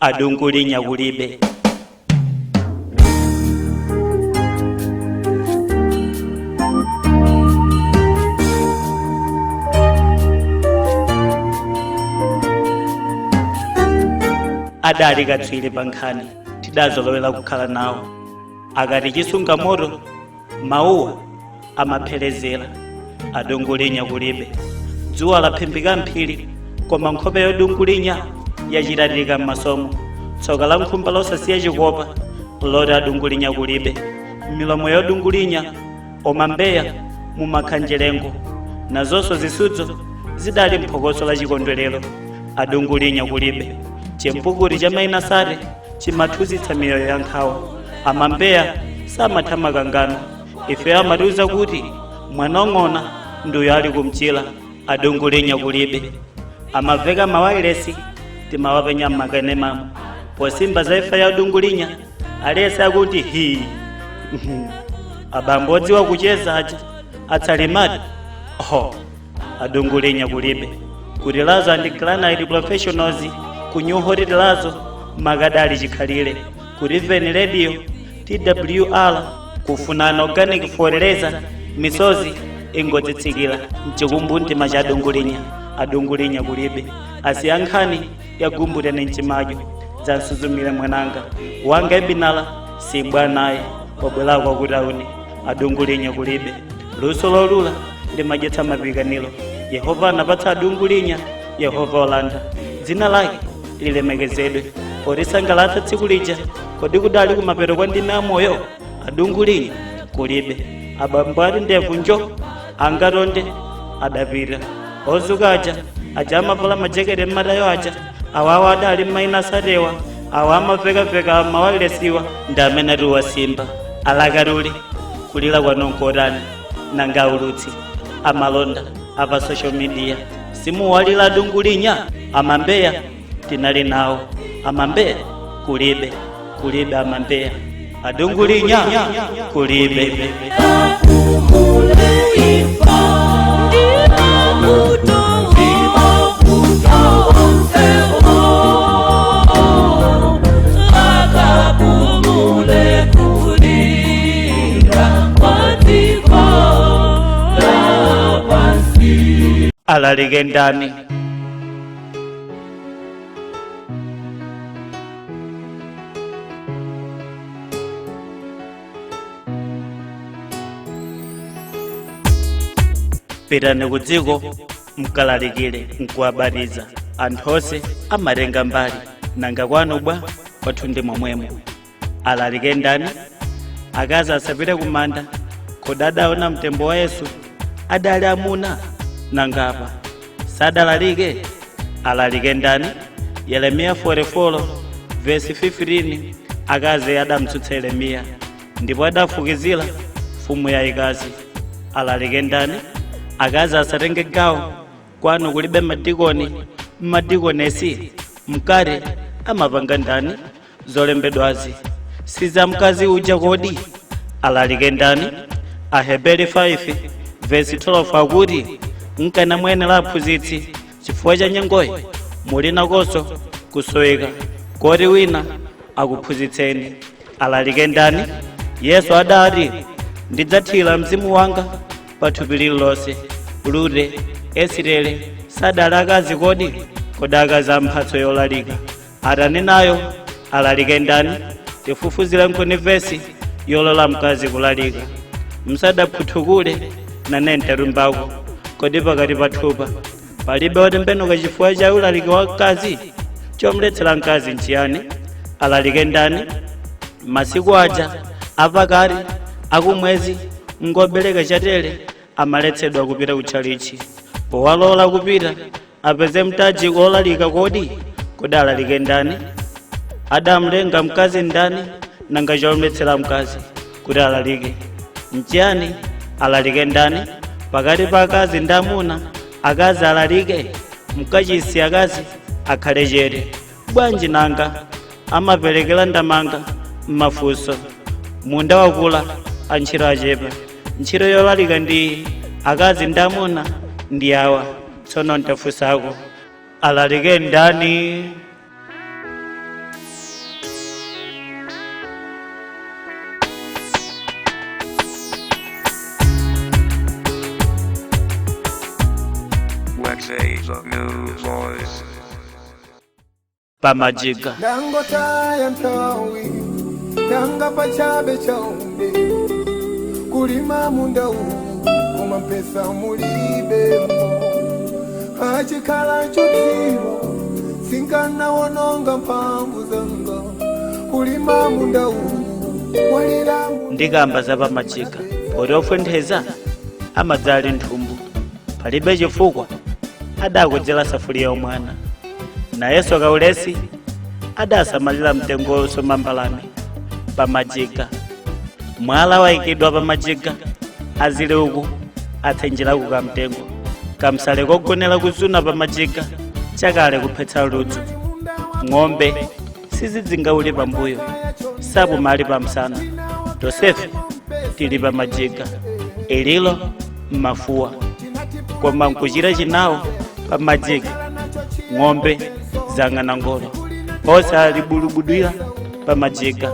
Adungulinya kulibe. Adali katswiri pa nkhani, tidazolowera kukhala nawo. Akati chisunga moto, mawuwa amaphelezera. Adungulinya kulibe. Dzuwa laphimbika mphiri, koma nkhope yodungulinya yachitatika m'masomo. Tsoka la nkhumba losasiya chikopa loti adungulinya kulibe. Milomo yodungulinya omambeya mumakhanjelengo, nazonso zisudzo zidali mphokoso la chikondwerero. Adungulinya kulibe. Chimpukuti cha mainasate chimathuzitsa miyoyo ya nkhawa. Amambeya samatha makangano, ife amatiuza kuti mwanong'ona nduyo ali kumchira. Adungulinya kulibe. Amaveka mawayilesi timawapenya mmakenemamo posimba za imfa ya adungulinya, alese akuti hi abambo odziwa kucheza aja atsalimati ho. Adungulinya kulibe. Kuti Lazo and Granite Professionals ku New Hot Lazo makadali chikhalire ku Riven Radio TWR kufunana organic fertilizer, misozi ingotsitsikira mchikumbumtima cha adungulinya. Adungulinya kulibe. Asiya nkhani yagumbutene mchimadyo dzasuzumire mwananga wanga ebinala sibwanaye wabwerako kutauni. Adungulinya kulibe. Luso lolula limadyetsa mapikaniro. Yehova anapatsa adungulinya, Yehova olanda, dzina lake lilemekezedwe. Potisangalatsa tsiku lija, kodi kudali kumapeto kwa ndime amoyo? Adungulinya kulibe. Abambo ati ndevu njo angatonde adapita. Ozuka aja aja amavala majekete mmatayo aja, awawa adali mmaina satewa, awa amavekaveka mawalesiwa ndi amene atiwasimba. Alakaluli kulira kwanu nkotani? Nanga aulutsi amalonda apa social media simuwalira adungulinya? Amambeya tinali nawo, amambeya kulibe, kulibe amambeya. Adungulinya kulibe. Alalike ndani? Pitani ku dziko mkalalikire nkuwabatiza anthu onse amatenga mbali. Nanga kwanu bwa? Kwathu ndi momwemo. Alalike ndani? Akazi asapite kumanda, kodi adaona mtembo wa Yesu adali amuna? Nangapa sadalalike? Alalike ndani? Yeremiya 44 vesi 15, akazi adamtsutsa Yeremiya ndipo adafukizira mfumu yayikazi. Alalike ndani? Akazi asatenge gawo, kwanu kulibe madikoni madikonesi, mkate amapanga ndani? Zolembedwazi si za mkazi uja kodi? Alalike ndani? Aheberi 5 vesi 12 akuti nkana muyenera aphunzitsi, chifukwa cha nyengoyi muli nakonso kusoweka koti wina akuphunzitseni. Alalike ndani? Yesu adati ndidzathira mzimu wanga pa thupi lililonse. Rute, Esitere sadali akazi kodi? Kodi akazi amphatso yolalika atani nayo? Alalike ndani? Tifufuzire nkhuni vesi yolola mkazi kulalika. Msadaphuthukule nane ntalumbako. Kodi pakati pathupa palibe otembenuka chifukwa cha ulaliki wa mkazi? Chomletsera mkazi nchiyani? Alalike ndani? Masiku aja apakati akumwezi ngobereka chatere amaletsedwa kupita kutchalichi, powalola kupita apeze mtaji olalika kodi? Kodi alalike ndani? Adamlenga mkazi ndani? Nanga chomletsera mkazi kuti alalike nchiyani? Alalike ndani? Pakati pa akazi ndi amuna, akazi alalike? Mkachisi akazi akhale chete bwanji? Nanga amaperekera ndamanga m'mafunso. Munda wakula, antchito achepa. Ntchito yolalika ndi akazi ndi amuna ndi awa. Tsono ntafunsako, alalike ndani? The New Voice. Pamajiga. Ndangotaya nthawi tanga pachabe chaumbe kulima munda uwu koma mpesa mulibemo achikhala chodziwa sinkanawononga mphamvu zanga kulima munda uwu walira. Ndikamba za pamajiga poti ofwentheza amadzali nthumbu, palibe chifukwa adakudzera safuliya omwana. Nayenso kaulesi adasamalira mtengo wosoma mbalame pamajiga. Mwala wayikidwa pamajiga, azile uku atsenjeraku kamtengo kamsale kogonera kuzuna pamajiga, chakale kuphetsa ludzu. Ng'ombe sizidzingauli pambuyo, sapumali pamsana. Tosefe tili pamajiga, ililo mmafuwa, koma nkuchita chinawo pamajiga. Ng'ombe zang'ana ngolo, onse alibulubudwira pamajiga.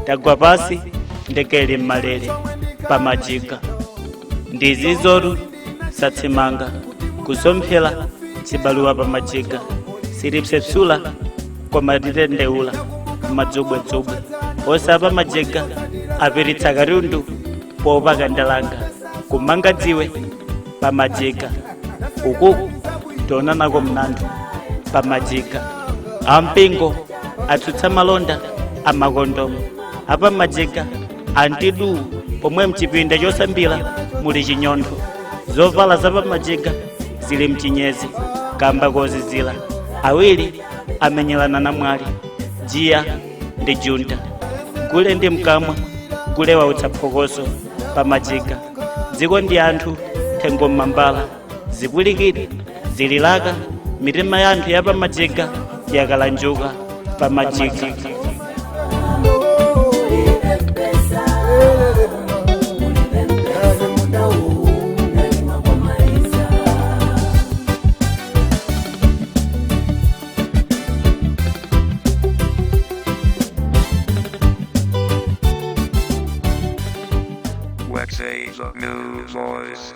Tagwa pasi, ndekele mmalere pamajiga. Ndizizotu satsimanga kusomphera chibaluwa pamajiga, silipsepsula koma titendeula madzobwedzobwe. Onse apamajiga apiritsa katundu popaka ndalanga kumanga dziwe pamajiga. Ukuku tionanako mnanthu pamajiga. Ampingo atsutsa malonda amakondomo apamajiga antidu, pomwe mchipinda chosambira muli chinyontho. Zovala zapamajiga zili mchinyezi kamba kozizira. Awiri amenyerana namwali, jiya ndi junta, gule ndi mkamwa, gule wautsa phokoso pamajiga. Dziko ndi anthu thengo mmambala zipwirikiti zililaka, mitima ya anthu yapamajiga yakalanjuka pamajiga. Waxay the New Voice.